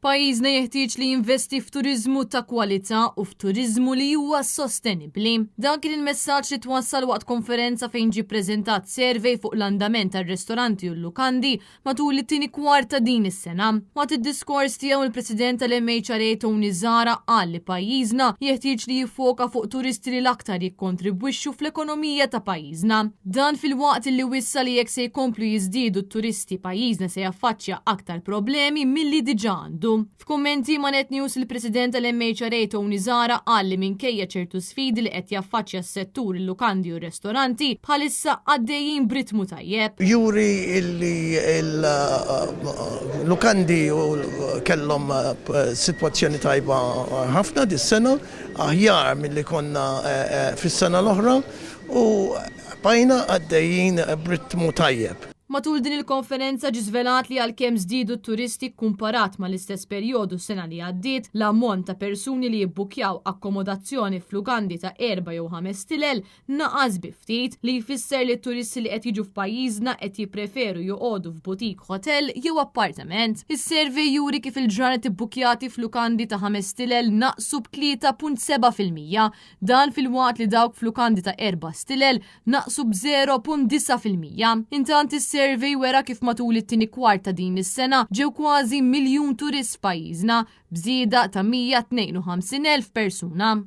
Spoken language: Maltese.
Pajjiżna jeħtieġ li jinvesti f'turiżmu ta' kwalità u f'turiżmu li huwa sostenibbli. Dan kien il-messaġġ li twassal waqt konferenza fejn ġie ppreżentat survey fuq l-andament tar-ristoranti u l-lukandi matul it-tieni kwart ta' din is-sena. Waqt id-diskors tiegħu il-President tal-MHRA Tony Zahra qal li pajjiżna jeħtieġ li jiffoka fuq turisti li l-aktar jikkontribwixxu fl-ekonomija ta' pajjiżna. Dan filwaqt li wissa li jekk se jkomplu jiżdiedu t-turisti pajjiżna se jaffaċċja aktar problemi milli diġà għandu. F'kummenti ma' Net News il-President tal-MHRA Tony Zahra qal li minkejja ċertu sfidi li qed jaffaċċja s-settur il-lukandi u r-restoranti bħalissa għaddejjin b'ritmu tajjeb. Juri illi l-lukandi kellhom sitwazzjoni tajba ħafna dis-sena, aħjar milli konna fis-sena l-oħra u bqajna għaddejjin b'ritmu tajjeb. Matul din il-konferenza ġie żvelat li għalkemm żdiedu t-turisti kkumparat mal-istess perjodu s-sena li għaddiet, l-ammont ta' persuni li jibbukkjaw akkomodazzjoni f'lukandi ta' erba' jew ħames stilel naqas bi ftit, li jfisser li t-turisti li qed jiġu f'pajjiżna qed jippreferu joqogħdu f'boutique hotel jew appartament. Is-survey juri kif il-ġranet ibbukkjati f'lukandi ta' ħames stilel naqsu b'3.7%, Dan filwaqt li dawk f'lukandi ta' erba' stilel naqsu b'0.9%. Intant is-survey wera kif matul it-tieni kwart ta' din is-sena ġew kważi miljun turist f'pajjiżna, b'żieda ta' 152,000 persuna.